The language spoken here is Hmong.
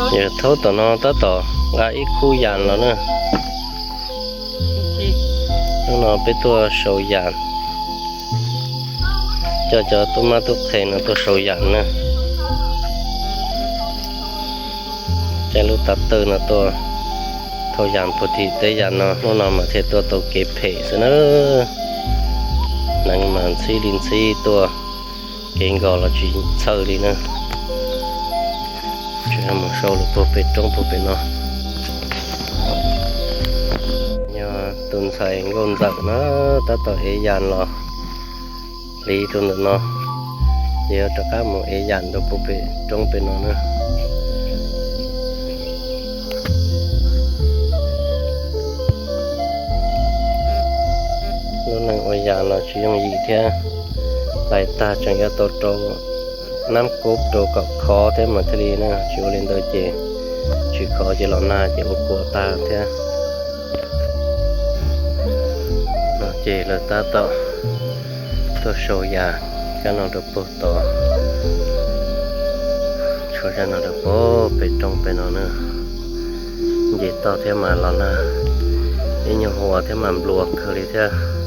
Yog thaub tom no tab tom nqa ib khub yas los na. Hnub no peb tuaj sau yas, coj cov tub mab tub qhe no tuaj sau yas na. Caij lub tav tawj no tuaj thauj yas puag tim teb yas no, hnub no mas thiaj tuaj tau kev phem xwb na. Neeg mas ntxhib li ntxhib tuaj, kev nkaus los tsis txhawj li na. Tseem mus sau lawm puag pem roob puag pem no. Yog tus ntxhais Nkauj Ntxawm na, tab tom ev yas los hliv rau ntawm no, ces yuav rov qab mus ev yas rau puag pem roob pem no na. Lub neej ua yas los tsis yooj yim thiab, hlais tag tseem yuav tau rau nab kub rau kom khov thiab mas thiaj li na, tsis ua li ntawd ces tsis khov ces los nag ces ua kua tag thiab. No ces lawv tab tom tuaj sau yas zaj no rau puag tod, tshuav zaj no rau puag pem roob pem no na. Nce toj thiab mas los nag, ib nyuag huam thiab mas nplua kawg li thiab.